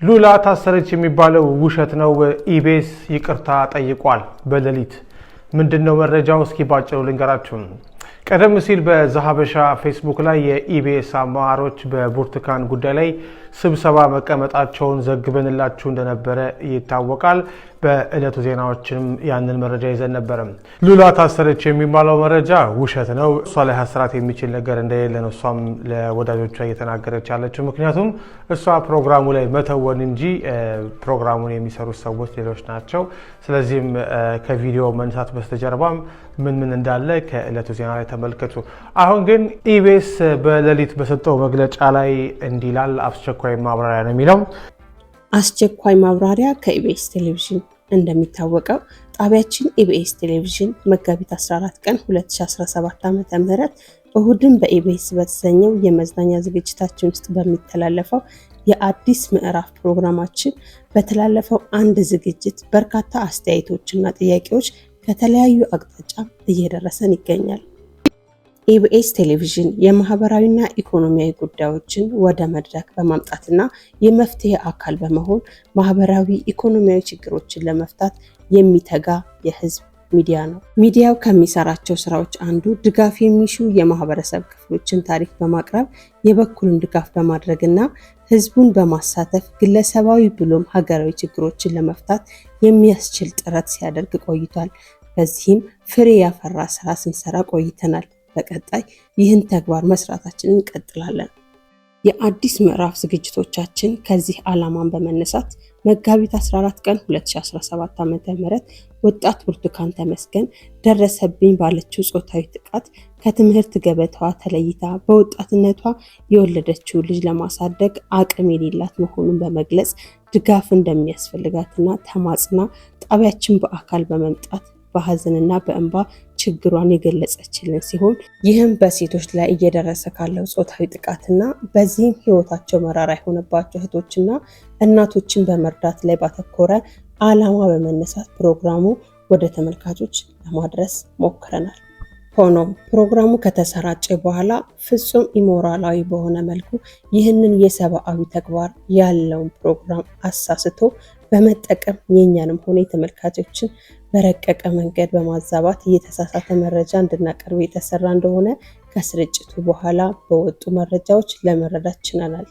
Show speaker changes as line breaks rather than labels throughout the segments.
ሉላ ታሰረች የሚባለው ውሸት ነው። ኢቢኤስ ይቅርታ ጠይቋል። በሌሊት ምንድነው መረጃው? እስኪ ባጭሩ ልንገራችሁ። ቀደም ሲል በዘሀበሻ ፌስቡክ ላይ የኢቢኤስ አመራሮች በብርቱካን ጉዳይ ላይ ስብሰባ መቀመጣቸውን ዘግበንላችሁ እንደነበረ ይታወቃል። በዕለቱ ዜናዎችንም ያንን መረጃ ይዘን ነበረ። ሉላ ታሰረች የሚባለው መረጃ ውሸት ነው። እሷ ላይ ሊያስራት የሚችል ነገር እንደሌለ ነው እሷም ለወዳጆቿ እየተናገረች ያለችው። ምክንያቱም እሷ ፕሮግራሙ ላይ መተወን እንጂ ፕሮግራሙን የሚሰሩት ሰዎች ሌሎች ናቸው። ስለዚህም ከቪዲዮ መነሳት በስተጀርባም ምን ምን እንዳለ ከዕለቱ ዜና ላይ ተመልከቱ። አሁን ግን ኢቢኤስ በሌሊት በሰጠው መግለጫ ላይ እንዲህ ይላል። አስቸኳይ ማብራሪያ ነው የሚለው።
አስቸኳይ ማብራሪያ ከኢቢኤስ ቴሌቪዥን። እንደሚታወቀው ጣቢያችን ኢቢኤስ ቴሌቪዥን መጋቢት 14 ቀን 2017 ዓ.ም እሁድን በኢቢኤስ በተሰኘው የመዝናኛ ዝግጅታችን ውስጥ በሚተላለፈው የአዲስ ምዕራፍ ፕሮግራማችን በተላለፈው አንድ ዝግጅት በርካታ አስተያየቶችና ጥያቄዎች ከተለያዩ አቅጣጫ እየደረሰን ይገኛል። ኢቢኤስ ቴሌቪዥን የማህበራዊና ኢኮኖሚያዊ ጉዳዮችን ወደ መድረክ በማምጣትና የመፍትሄ አካል በመሆን ማህበራዊ፣ ኢኮኖሚያዊ ችግሮችን ለመፍታት የሚተጋ የህዝብ ሚዲያ ነው። ሚዲያው ከሚሰራቸው ስራዎች አንዱ ድጋፍ የሚሹ የማህበረሰብ ክፍሎችን ታሪክ በማቅረብ የበኩሉን ድጋፍ በማድረግና ህዝቡን በማሳተፍ ግለሰባዊ ብሎም ሀገራዊ ችግሮችን ለመፍታት የሚያስችል ጥረት ሲያደርግ ቆይቷል። በዚህም ፍሬ ያፈራ ስራ ስንሰራ ቆይተናል። በቀጣይ ይህን ተግባር መስራታችንን እንቀጥላለን። የአዲስ ምዕራፍ ዝግጅቶቻችን ከዚህ ዓላማን በመነሳት መጋቢት 14 ቀን 2017 ዓ.ም ወጣት ብርቱካን ተመስገን ደረሰብኝ ባለችው ጾታዊ ጥቃት ከትምህርት ገበታዋ ተለይታ በወጣትነቷ የወለደችው ልጅ ለማሳደግ አቅም የሌላት መሆኑን በመግለጽ ድጋፍ እንደሚያስፈልጋትና ተማጽና ጣቢያችን በአካል በመምጣት በሀዘንና በእንባ ችግሯን የገለጸችልን ሲሆን፣ ይህም በሴቶች ላይ እየደረሰ ካለው ጾታዊ ጥቃትና በዚህም ሕይወታቸው መራራ የሆነባቸው እህቶችና እናቶችን በመርዳት ላይ ባተኮረ ዓላማ በመነሳት ፕሮግራሙ ወደ ተመልካቾች ለማድረስ ሞክረናል። ሆኖም ፕሮግራሙ ከተሰራጨ በኋላ ፍጹም ኢሞራላዊ በሆነ መልኩ ይህንን የሰብአዊ ተግባር ያለውን ፕሮግራም አሳስቶ በመጠቀም የእኛንም ሆነ የተመልካቾችን በረቀቀ መንገድ በማዛባት የተሳሳተ መረጃ እንድናቀርብ የተሰራ እንደሆነ ከስርጭቱ በኋላ በወጡ መረጃዎች ለመረዳት ችለናል።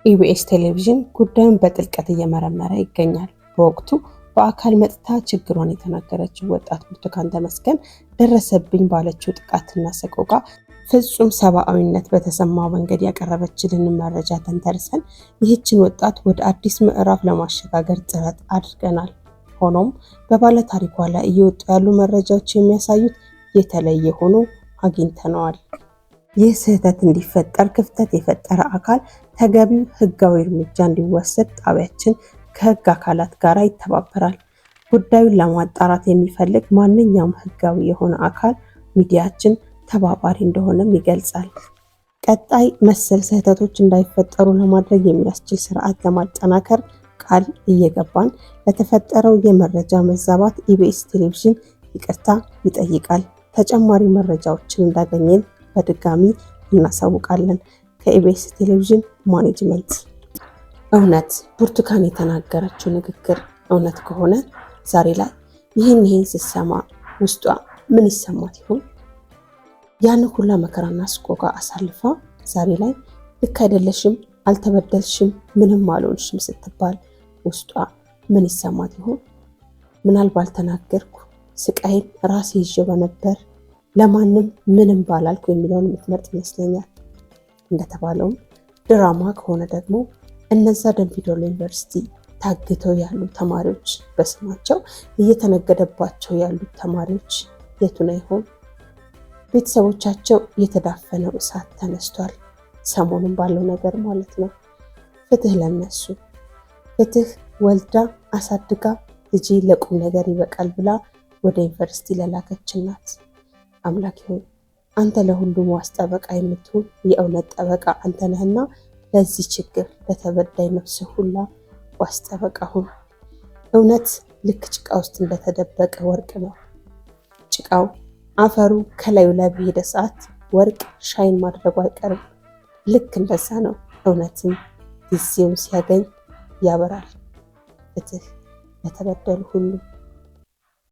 ኢቢኤስ ቴሌቪዥን ጉዳዩን በጥልቀት እየመረመረ ይገኛል። በወቅቱ በአካል መጥታ ችግሯን የተናገረችው ወጣት ብርቱካን ተመስገን ደረሰብኝ ባለችው ጥቃትና ሰቆቃ ፍጹም ሰብአዊነት በተሰማው መንገድ ያቀረበችልንን መረጃ ተንተርሰን ይህችን ወጣት ወደ አዲስ ምዕራፍ ለማሸጋገር ጥረት አድርገናል። ሆኖም በባለ ታሪኳ ላይ እየወጡ ያሉ መረጃዎች የሚያሳዩት የተለየ ሆኖ አግኝተነዋል። ይህ ስህተት እንዲፈጠር ክፍተት የፈጠረ አካል ተገቢው ሕጋዊ እርምጃ እንዲወሰድ ጣቢያችን ከሕግ አካላት ጋር ይተባበራል። ጉዳዩን ለማጣራት የሚፈልግ ማንኛውም ሕጋዊ የሆነ አካል ሚዲያችን ተባባሪ እንደሆነም ይገልጻል። ቀጣይ መሰል ስህተቶች እንዳይፈጠሩ ለማድረግ የሚያስችል ስርዓት ለማጠናከር ቃል እየገባን ለተፈጠረው የመረጃ መዛባት ኢቢኤስ ቴሌቪዥን ይቅርታ ይጠይቃል። ተጨማሪ መረጃዎችን እንዳገኘን በድጋሚ እናሳውቃለን። ከኢቢኤስ ቴሌቪዥን ማኔጅመንት። እውነት ብርቱካን የተናገረችው ንግግር እውነት ከሆነ ዛሬ ላይ ይህን ስትሰማ ውስጧ ምን ይሰማት ይሆን? ያን ሁላ መከራና ስቆቃ አሳልፋ ዛሬ ላይ ልክ አይደለሽም፣ አልተበደልሽም፣ ምንም አልሆንሽም ስትባል ውስጧ ምን ይሰማት ይሆን? ምናልባት አልተናገርኩ፣ ስቃይን ራሴ ይዤ በነበር፣ ለማንም ምንም ባላልኩ የሚለውን የምትመርጥ ይመስለኛል። እንደተባለውም ድራማ ከሆነ ደግሞ እነዛ ደምቢዶሎ ዩኒቨርሲቲ ታግተው ያሉ ተማሪዎች፣ በስማቸው እየተነገደባቸው ያሉት ተማሪዎች የቱን ይሆን? ቤተሰቦቻቸው የተዳፈነው እሳት ተነስቷል። ሰሞኑን ባለው ነገር ማለት ነው። ፍትህ ለነሱ፣ ፍትህ ወልዳ አሳድጋ ልጄ ለቁም ነገር ይበቃል ብላ ወደ ዩኒቨርሲቲ ለላከች እናት። አምላክ ይሁን፣ አንተ ለሁሉም ዋስ ጠበቃ የምትሆን የእውነት ጠበቃ አንተ ነህና ለዚህ ችግር ለተበዳይ ነፍስ ሁላ ዋስ ጠበቃ ሁን። እውነት ልክ ጭቃ ውስጥ እንደተደበቀ ወርቅ ነው። ጭቃው አፈሩ ከላዩ ላይ በሄደ ሰዓት ወርቅ shine ማድረጉ አይቀርም። ልክ እንደዛ ነው። እውነትም ጊዜውን ሲያገኝ ያበራል። ፍትህ ለተበደሉ ሁሉ።